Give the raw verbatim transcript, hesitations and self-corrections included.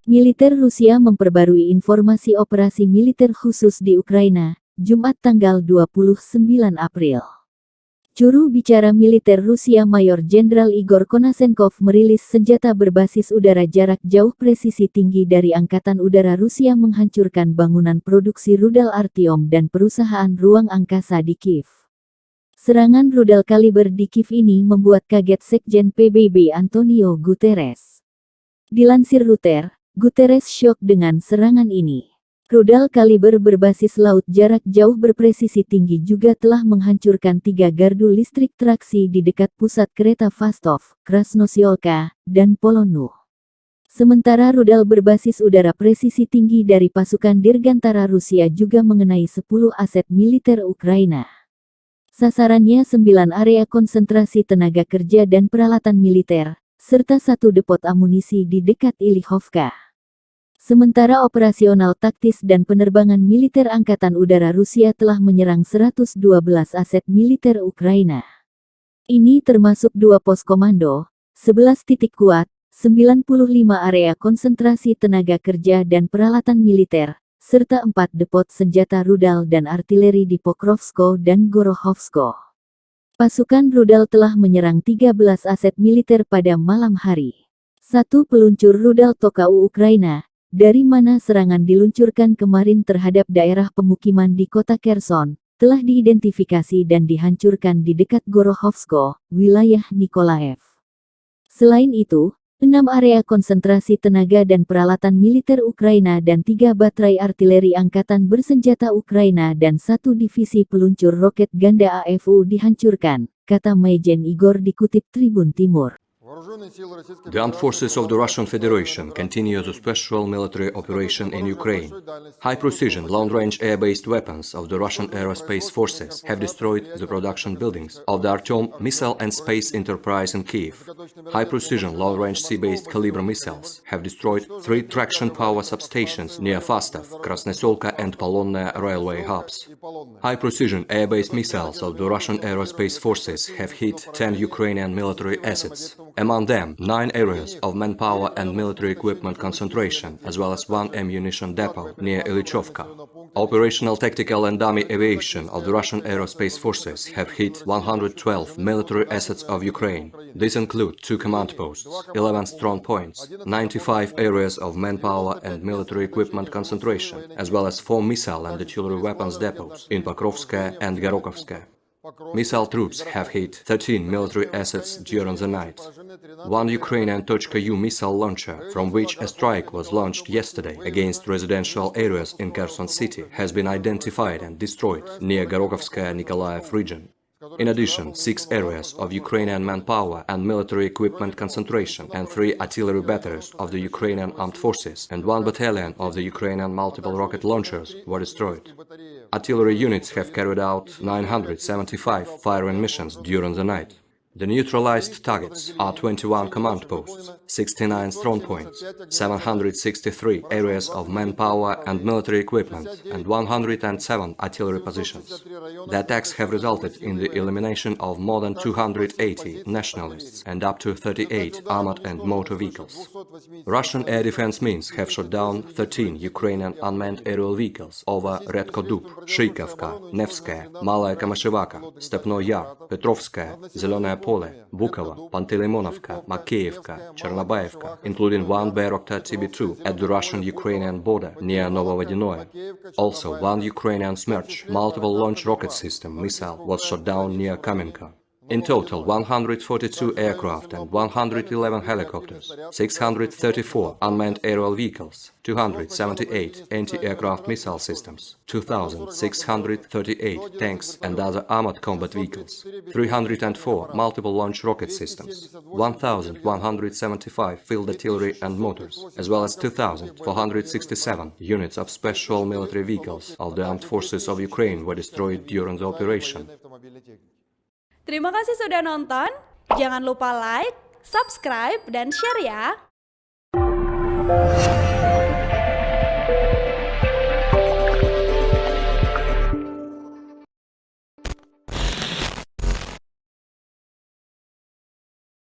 Militer Rusia memperbarui informasi operasi militer khusus di Ukraina, Jumat tanggal dua puluh sembilan April. Juru bicara militer Rusia Mayor Jenderal Igor Konashenkov merilis senjata berbasis udara jarak jauh presisi tinggi dari Angkatan Udara Rusia menghancurkan bangunan produksi rudal Artyom dan perusahaan ruang angkasa di Kiev. Serangan rudal kaliber di Kiev ini membuat kaget Sekjen P B B Antonio Guterres. Dilansir Reuters, Guterres syok dengan serangan ini. Rudal kaliber berbasis laut jarak jauh berpresisi tinggi juga telah menghancurkan tiga gardu listrik traksi di dekat pusat kereta Fastov, Krasnosyolka, dan Polonno. Sementara rudal berbasis udara presisi tinggi dari pasukan dirgantara Rusia juga mengenai sepuluh aset militer Ukraina. Sasarannya sembilan area konsentrasi tenaga kerja dan peralatan militer, serta satu depot amunisi di dekat Ilihovka. Sementara operasional taktis dan penerbangan militer Angkatan Udara Rusia telah menyerang seratus dua belas aset militer Ukraina. Ini termasuk dua pos komando, sebelas titik kuat, sembilan puluh lima area konsentrasi tenaga kerja dan peralatan militer, serta empat depot senjata rudal dan artileri di Pokrovsko dan Gorohovsko. Pasukan rudal telah menyerang tiga belas aset militer pada malam hari. Satu peluncur rudal Toka U Ukraina, dari mana serangan diluncurkan kemarin terhadap daerah pemukiman di kota Kherson, telah diidentifikasi dan dihancurkan di dekat Gorohovsko, wilayah Nikolaev. Selain itu, enam area konsentrasi tenaga dan peralatan militer Ukraina dan tiga batrai artileri angkatan bersenjata Ukraina dan satu divisi peluncur roket ganda A F U dihancurkan, kata Maijen Igor dikutip Tribun Timur. The armed forces of the Russian Federation continue the special military operation in Ukraine. High-precision, long-range air-based weapons of the Russian Aerospace Forces have destroyed the production buildings of the Artyom Missile and Space Enterprise in Kyiv. High-precision, long-range sea-based Kalibr missiles have destroyed three traction power substations near Fastov, Krasnoselka and Polonnae railway hubs. High-precision air-based missiles of the Russian Aerospace Forces have hit ten Ukrainian military assets, among them nine areas of manpower and military equipment concentration, as well as one ammunition depot near Ilyichovka. Operational, tactical and dummy aviation of the Russian Aerospace Forces have hit one hundred twelve military assets of Ukraine. These include two command posts, eleven strong points, ninety-five areas of manpower and military equipment concentration, as well as four missile and artillery weapons depots in Pokrovskaya and Gorokhovskaya. Missile troops have hit thirteen military assets during the night. One Ukrainian Tochka U missile launcher, from which a strike was launched yesterday against residential areas in Kherson city, has been identified and destroyed near Gorokhovskaya Nikolaev region. In addition, six areas of Ukrainian manpower and military equipment concentration and three artillery batteries of the Ukrainian Armed Forces and one battalion of the Ukrainian multiple rocket launchers were destroyed. Artillery units have carried out nine hundred seventy-five firing missions during the night. The neutralized targets are twenty-one command posts, sixty-nine strong points, seven hundred sixty-three areas of manpower and military equipment, and one hundred seven artillery positions. The attacks have resulted in the elimination of more than two hundred eighty nationalists and up to thirty-eight armored and motor vehicles. Russian air defense mines have shot down thirteen Ukrainian unmanned aerial vehicles over Redko Dub, Shrikovka, Nevskaya, Malaya Kamashevaka, Stepnoy Yar, Petrovskaya, Zelenoye Pole, Vukovo, Panteleymonovka, Makeivka, Chernobyevka, including one Bayraktar T B two at the Russian-Ukrainian border near Novovodinoye. Also, one Ukrainian Smerch multiple launch rocket system missile was shot down near Kamenka. In total, one hundred forty-two aircraft and one hundred eleven helicopters, six hundred thirty-four unmanned aerial vehicles, two hundred seventy-eight anti-aircraft missile systems, two thousand six hundred thirty-eight tanks and other armored combat vehicles, three hundred four multiple launch rocket systems, one thousand one hundred seventy-five field artillery and mortars, as well as two thousand four hundred sixty-seven units of special military vehicles of the armed forces of Ukraine were destroyed during the operation. Terima kasih sudah nonton. Jangan lupa like, subscribe, dan share ya.